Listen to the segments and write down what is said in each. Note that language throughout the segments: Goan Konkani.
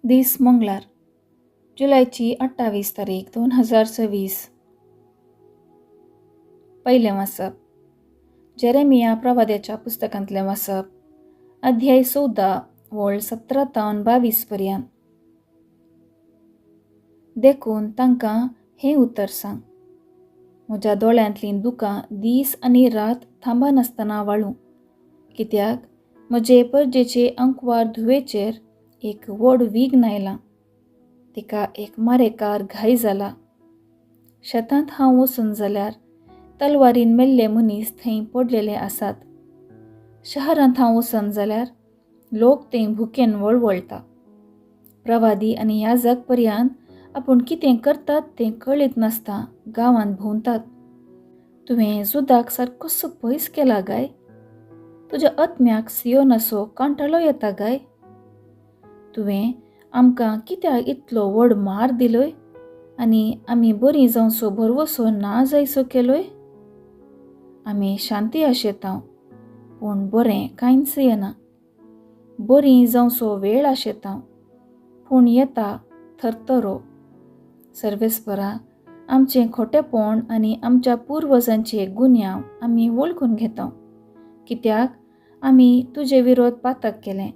दीस मंगळार, जुलयची 28 तारीख 2026. पयलें वाचप जेरेमिया प्रवाद्याच्या पुस्तकांतलें वाचप, अध्याय 14 वळ 17 तावन 22 पर्यंत. देखून तांकां हें उतर सांग, म्हज्या दोळ्यांतलीं दुकां दीस आनी रात थांबनासतना वाळूं, कित्याक म्हजे परजेचे अंकवार धुवेचेर एक व्हड विघ्न आयलां, तिका एक मारेकार घाय जाला. शेतांत हांव वचून जाल्यार तलवारीन मेल्ले मनीस थंय पडलेले आसात. शहरांत हांव वचून जाल्यार लोक थंय भुकेन वळवळटा. प्रवादी आनी याजक पर्यंत आपूण कितें करतात तें कळीत नासता गांवांत भोंवतात. तुवें जुदाक सारकोसो पयस केला गाय? तुज्या आत्म्याक सियोनाचो कांटाळो येता गाय? तुवें आमकां कित्याक इतलो व्हड मार दिलोय आनी आमी बरीं जावचो भरवसो ना जायसो केलोय? आमी शांती आशेतांव, पूण बरें कांयच येना. बरीं जावचो वेळ आशेतांव, पूण येता थरथरो. सर्वेस्परा, आमचें खोटेपण आनी आमच्या पुर्वजांचे गुन्यांव आमी वळखून घेतांव, कित्याक आमी तुजे विरोध पातक केलें.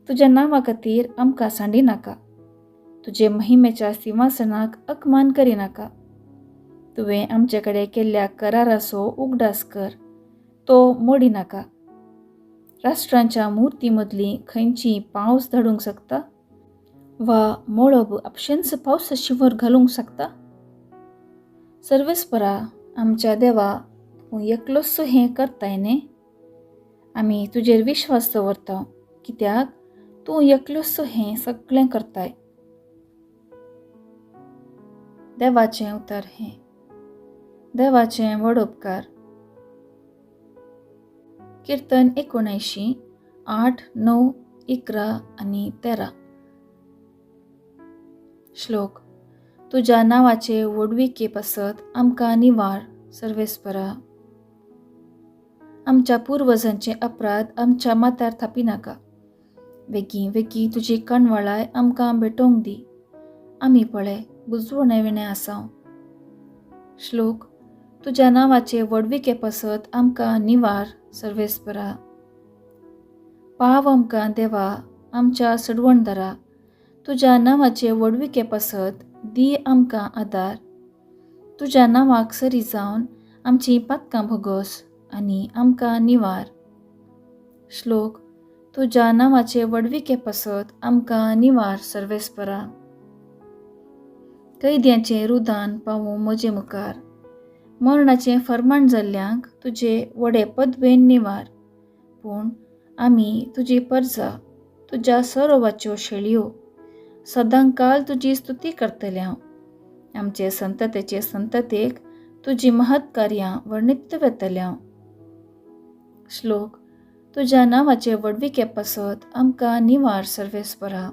तुज्या नांवा खातीर आमकां सांडी नाका, तुजे महिमेच्या सिंहासनाक अपमान करिनाका. तुवें आमचे कडेन केल्ल्या कराराचो उगडास कर, तो मोडी नाका. राष्ट्रांच्या मुर्ती मदली खंयची पावस धाडूंक शकता वा मळब आपशेंच पावसा शिंवर घालूंक शकता? सर्वेस्परा, आमच्या देवा, तूं एकलोच हें करताय न्ही? आमी तुजेर विश्वास दवरता, कित्याक तूं एकलोच हें सगळें करताय. देवाचें उतर हें. देवाचें व्हड उपकार. किर्तन 79, 8, 9, 11 आनी 13. श्लोक. तुज्या नांवाचे व्हडविके पासत आमकां निवार सर्वेस्परा. आमच्या पुर्वजांचे अपराध आमच्या माथ्यार थापिनाका. वेगीं वेगीं तुजी कणवळाय आमकां भेटोवंक दी. आमी पळय बुजवणे विणें आसाव. श्लोक. तुज्या नांवाचे व्हडविके पासत आमकां निवार सर्वेस्परा. पाव आमकां देवा, आमच्या सडवणदारा, तुज्या नांवाचे व्हडविके पासत दी आमकां आदार. तुज्या नांवाक सरी जावन आमचीं पातकां भोगोस आनी आमकां निवार. श्लोक. तुज्या नांवाचे व्हडविके पासत आमकां निवार सर्वेस्परा. कैद्यांचें रुदान पावूं म्हजे मुखार, मरणाचें फर्माण जाल्ल्यांक तुजे व्हडे पदवेन निवार. पूण आमी तुजी परजा, तुज्या सरोवाच्यो शेळयो, सदांकाल तुजी स्तुती करतले हांव. आमचे संततेचे संततेक तुजी महत्कार्यां वर्णित वेतले हांव. श्लोक. तुज्या नांवाचे व्हडविके पासत आमकां निवार सर्वेस्परा.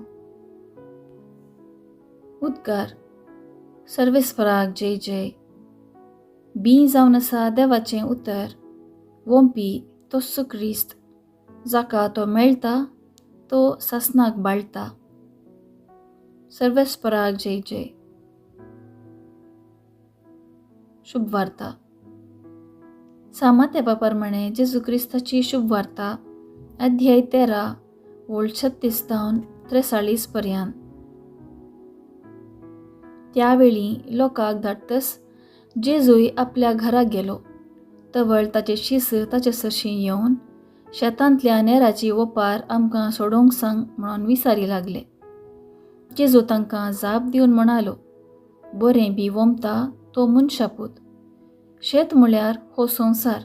उद्गार. सर्वेस्पराक जय जय. बी जावन आसा देवाचें उतर, वोंपी तोस्सो क्रिस्त, जाका तो मेळटा तो सासनाक बाळटा. सर्वेस्पराक जय जय. शुभवार्ता. सामातेपा प्रमाणे जेजू क्रिस्ताची शुभवार्ता, अध्याय 13 वळ 36 तावन 43 पर्यंत. त्यावेळी लोकांक धाडटस जेजूय आपल्या घरा गेलो. तवळ ताचे शीस ताचे सरशीं येवन शेतांतल्या नेराची ओपार आमकां सोडोवंक सांग म्हणून विचारी लागले. जेजू तांकां जाप दिवन म्हणालो, बरें बी वोमता तो मनशापूत. शेत म्हळ्यार हो संवसार,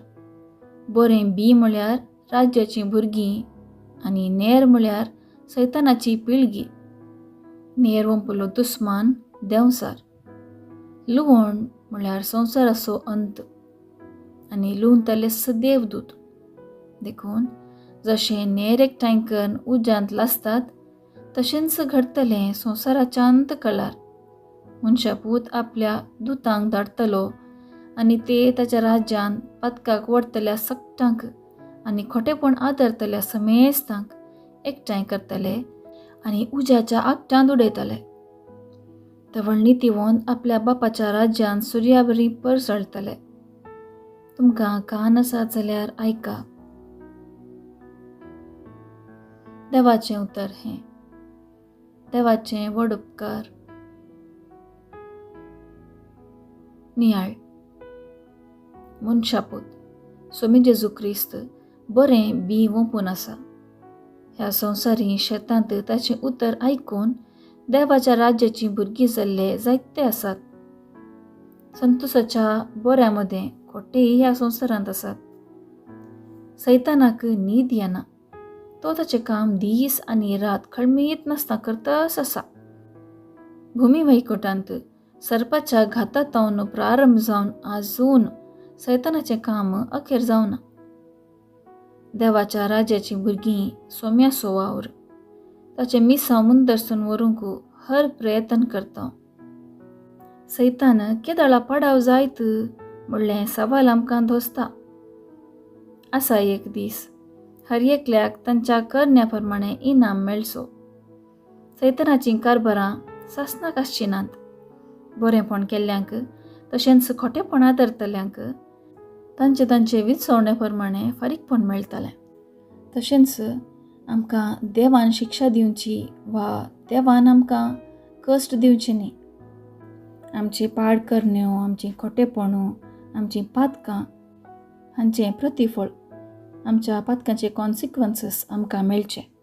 बरें बी म्हळ्यार राज्याचीं भुरगीं आनी नेर म्हळ्यार सैतानाची पिळगी. नेर वंपलो दुस्मान देंवसार. लुवण म्हळ्यार संवसाराचो अंत आनी लुवतले देवदूत. देखून जशें नेर एकठांय करून उज्यांत लासतात तशेंच घडटलें संवसाराच्या अंत कळार. मनशापूत आपल्या दुतांक धाडटलो आनी ते ताच्या राज्यान पातकाक वडतल्या सगटांक आनी खोटेपण आदरतल्या समेस्तांक एकठांय करतले आनी उज्याच्या आगटांत उडयतले. तवळ नितीवंत आपल्या बापाच्या राज्यान सुर्या बरी परसळतले. तुमकां कान आसात जाल्यार आयका. देवाचें उतर हें. देवाचें व्हड उपकार. नियाळ. मनशापूत स्वामी जेजू क्रिस्त बरें बी वोंपून आसा. ह्या संवसारी शेतांत ताचें उतर आयकून देवाच्या राज्याचीं भुरगीं जाल्ले जायते आसात. संतोसाच्या बऱ्या मदें खोटेय ह्या संवसारांत आसात. सैतानाक न्हीद येना. तो ताचें काम दीस आनी रात खळमीत नासतना करताच आसा. भुमी वैकुटांत सर्पाच्या घातांत प्रारंभ जावन आजून सैतानाचें काम अखेर जावना. देवाच्या राज्याचीं भुरगीं सोम्याचो वावर ताचें मिसांव मुंदरसून व्हरूंक हर प्रयत्न करता. सैतान केदळा पाडाव जायत म्हणलें सवाल आमकां धोसता. आसा एक दीस हर एकल्याक तांच्या करण्या प्रमाणे इनाम मेळचो. सैतानाचीं कारभारां सासनाक आसची नात. बरेंपण केल्ल्यांक तशेंच खोटेपणां धरतल्यांक तांचे तांचे विचवणे प्रमाणे फारीकपण मेळटलें. तशेंच आमकां देवान शिक्षा दिवची वा देवान आमकां कश्ट दिवचे न्ही. आमची पाड करण्यो, आमची खोटेपणां, आमचीं पातकां हांचें प्रतिफळ, आमच्या पातकांचे कॉन्सिक्वन्सीस आमकां मेळचे.